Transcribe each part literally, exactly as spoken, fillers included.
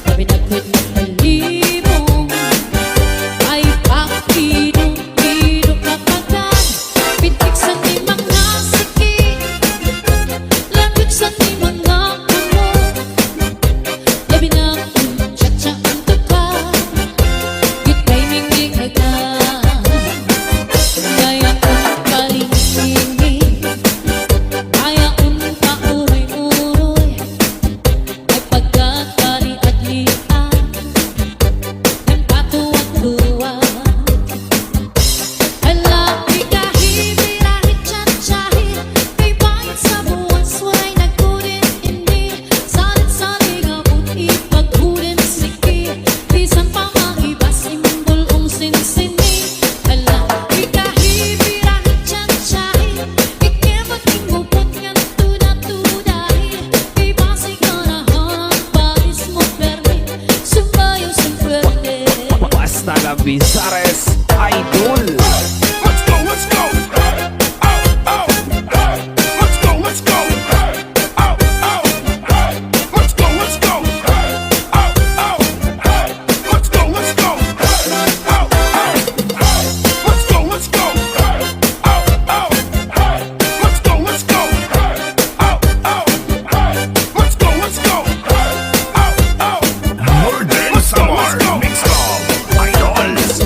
Labi na pwede malimong, ay pakido-kido ka pa gad. Pitik sa ti mga siki, langit sa ti mga puno. Labi na kun cha-cha an tuka, git-timing di ka gad. Kaya kun kalingking, kaya kun pauroy-uroy, ay pagkakaliadlian, nagpatuwag-tuwag. Hala, ikahi, birahi, chachahi, kay bangin sa buwas, way nagkudin ini, salit-salit nga buti, pagkudin siki, bisan pa maibas, imbul-ong sinsini. Hala, ikahi, birahi, chachahi, ikimot, imupot, ngan tuda-tudahi, kay basi ganahan, paris mo permi, sumbayo sin puwerte. Basta La Bizares Idol. Let's go, let's go. Hey, oh, oh, hey. Let's go, let's go. Hey, oh, oh, hey. Let's go, let's go. Hey, oh, oh, hey. Let's go, let's go. Hey, oh, oh, hey. Let's go, let's go. Hey, oh, oh, hey. Let's go, let's go. Hey, oh, oh, hey. Let's go, let's go. Hey, oh, oh, hey. Northern Samar Mix Club Idols.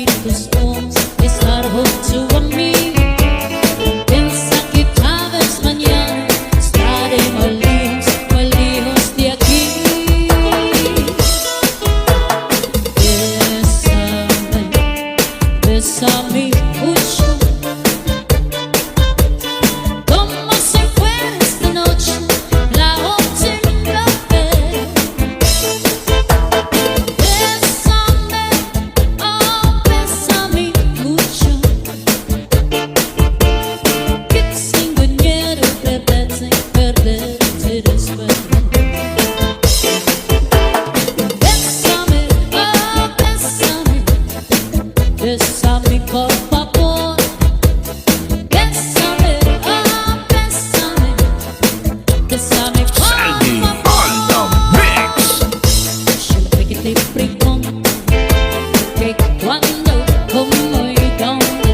Tus ojos estar junto a mí. Piensa que tal vez mañana estaré muy lejos, muy lejos de aquí. Bésame, bésame mucho. Como si fuera esta noche la última vez. Bésame, oh, bésame mucho. Sin miedo perderte, perderte después. Bésame, oh, bésame. Bésame, por favor. Bésame, oh, bésame. Bésame, por favor. Sandy on the mix. Siempre que te pregunto que cuándo, cómo y dónde,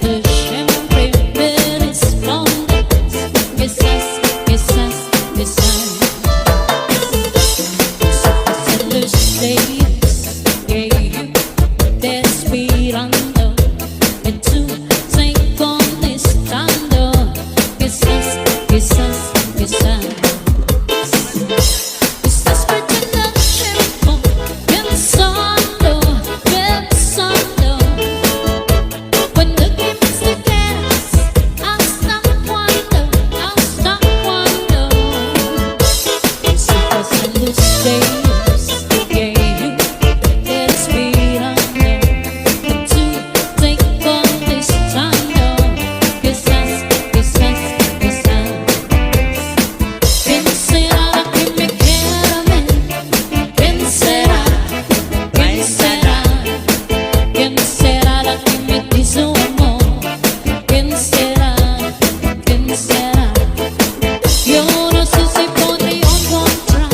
tú siempre me respondes: quizás, quizás, quizás. Se pasan los días, yeah, te esperando, y tú te contestando: quizás, quizás, quizás. Estás perdiendo el tiempo pensando, pensando. Cuando que más te quedas, ¿hasta cuándo? ¿Hasta cuándo? Se pasan los días, yeah, te esperando, tú te contestando: quizás, quizás, quizás. ¿Quién será la que me quiere a mí? ¿Quién será? ¿Quién será? ¿Quién será la que me dice amor? ¿Quién será? ¿Quién será? Yo no sé si podré encontrar,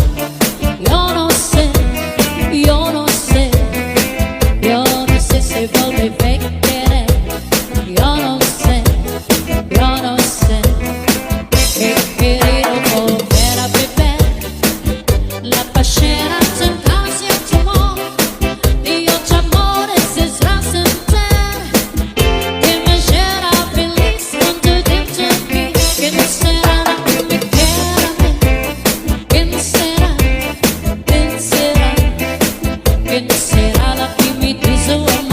yo no sé, yo no sé, yo no sé si volveré a querer, yo no sé, yo no sé. He querido volver a beber la pasión de un canción de amor y otro amor es detrás de ti. Que me hiciera feliz con tu dentro de mí. ¿Quién será la que me quiere a mí? ¿Quién será? ¿Quién será? ¿Quién será la que me dice amor?